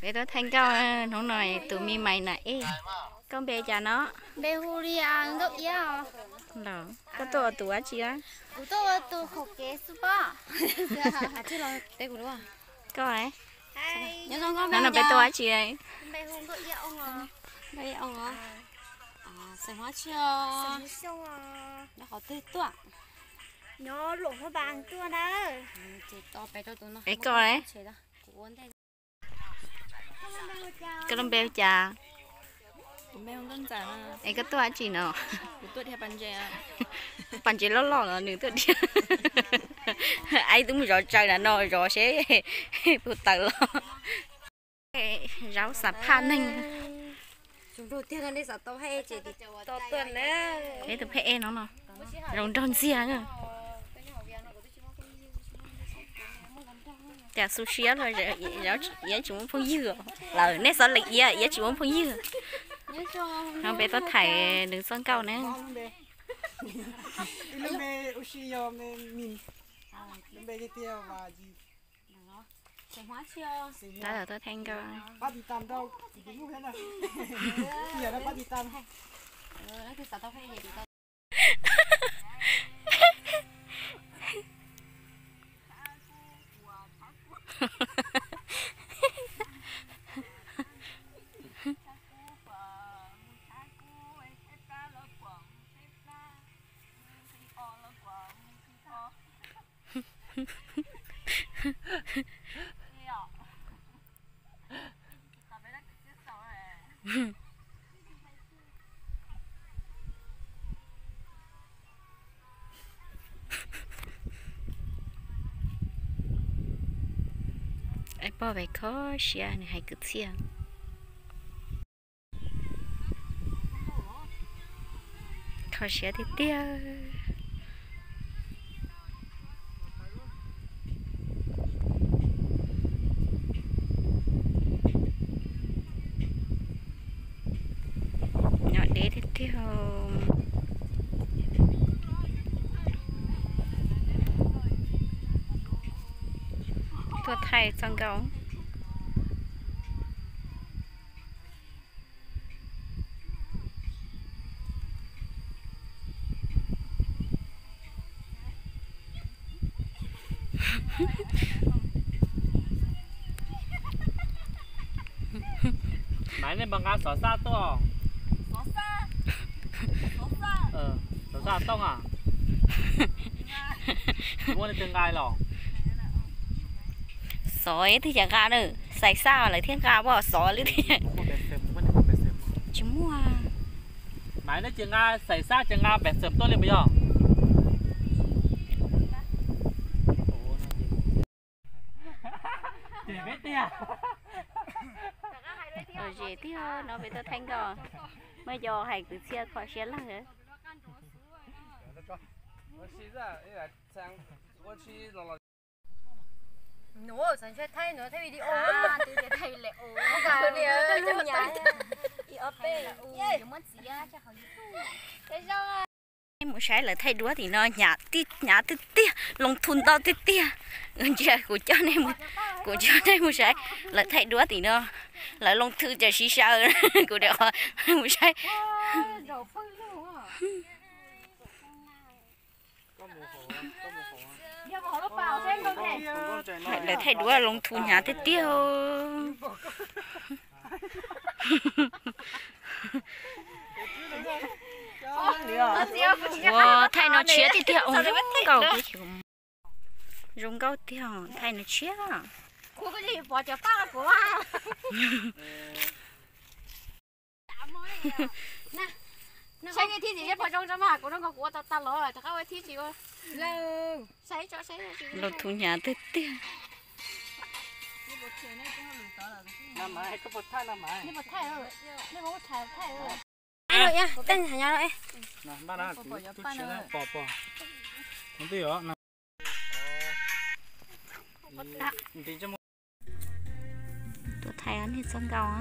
Peb tuaj thaij nkauj hnub no tus me mais na ej. Koj npe cas no? Npe hu li Nkauj Iab os. Los koj tuaj ua tus dab tsi? Kuv tuaj ua tus qhaum kev xwb pob. Koj hnub no peb tuaj ua dab tsi? Npe hu Nkauj Iab Ooj os. Xeem Huab Tsi os. Nyob qhov twg tuaj? Nyob Luam Phaj Npas tuaj na. Es koj? Koj lub npe hu cas? Es koj tuaj dab tsi no? Pas ntses loj loj los nws tuaj dhia. Aib twb mus zov tsaws na no zov seb puas tawm los. Zaub xav phaj neeg. Peb tus phej ej no no zoo nraug ntxiag. Cas xu siab los, Iab tsis muaj phooj ywg lawm, nej xov lees Iab, Iab tsis muaj phooj ywg. No peb tuaj thaij nws txoj nkauj na. Tab tom tuaj thaij nkauj. Aib Poj Vam kho siab nws hais kwv txhiaj. Kho siab tiag tiag. Nyob deb tiag tiag. Tuaj thaij txoj nkauj. Maiv, nej puas nqa xov xaj tuaj? Xov xaj tooj a? Muaj leej twg nqa los? Xov twb cas nqa na, xaim xaj lawv thiaj nqa, xov li tsis muaj. Maiv, nej tsis nqa xaim xaj ces nqa pem xeem tuaj li puas yog? Zem tiag no peb tuaj thaij nkauj, muaj cov hais kwv txhiaj kho siab lawm. Nej mus saib lawv thaij duab tim no, hnyav tiag tiag, loo thu ntau tiag tiag. Ntsia kuv coj nej, kuv coj nej mus saib lawv thaij duab tim no, lawv loo thu cas siv saw. Kuv rov qab mus saib. Lawv thaij duab loo thu hnyav tiag tiag. Ua thaij no tshiab tiag tiag, ua nkauj. Zoo nkauj tiag, thaij no tshiab. Loo thu hnyav tiag tiag. Tuaj thaij nej txoj nkauj.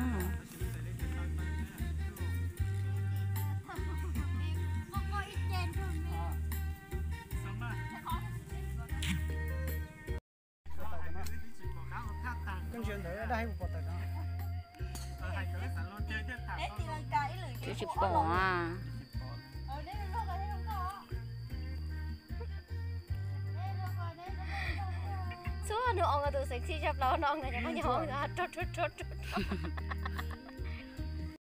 Koj ntsia ntawd dab hais kuv pom tawm no. Tsis pom a. Txhua nws ua tus xeev txhij tshaj plaws no, nws cov koj nyob rau rau rau rau.